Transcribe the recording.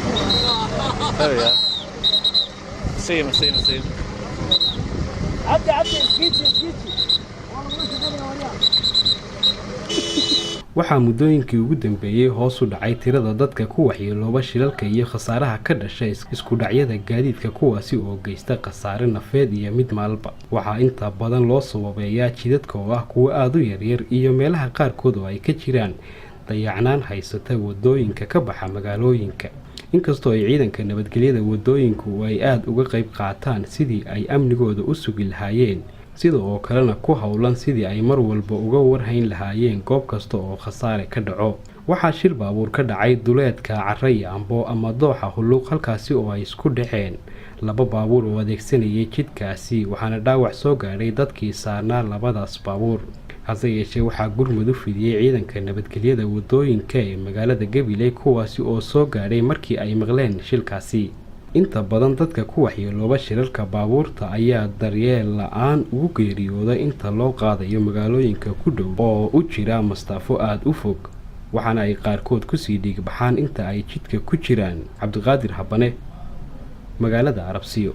There we are. See him, I see him, I see him. عدي عدي اسكيتشي اسكيتشي. Waxaa muddooyinkii ugu dambeeyey hoos u dhacay tirada dadka ku waxyeelooba shilalka iyo khasaaraha ka dhasha isku dhacyada gaadiidka, kuwaasi oo geysta khasaare nafeed iyo mid maalba. Waxaa inta badan loo sababeeyaa jidadka oo ah kuwo aada u yaryar iyo meelaha qaarkood oo ay ka jiraan dayacnaan haysata wadooyinka ka baxa magaalooyinka, inkastoo ay ciidanka nabadgelyada wadooyinku ay aada uga qayb qaataan sidii ay amnigooda u sugi lahaayeen, sida oo kalena ku howlan sidii ay mar walba uga warhayn lahaayeen goob kasta oo khasaare ka dhaco. Waxaa shil baabuur ka dhacay duleedka Caraya Ambo ama dooxa Hulluuq, halkaasi oo ay isku dhaceen laba baabuur oo adeegsanayay jidkaasi, waxaana dhaawac soo gaadhay dadkii saarnaa labadaas baabuur. Hase yeeshee, waxaa gurmud u fidiyey ciidanka nabadgelyada wadooyinka ee magaalada Gabiley, kuwaasi oo soo gaadhay markii ay maqleen shilkaasi. Inta badan dadka ku waxyeelooba shilalka baabuurta ayaa daryeel la-aan ugu geeriyooda inta loo qaadayo magaalooyinka ku dhow oo u jira mastaafo aada u fog, waxaana ay qaarkood kusii dhiigbaxaan inta ay jidka ku jiraan. Cabdiqaadir Habane, magaalada Arabsiyo.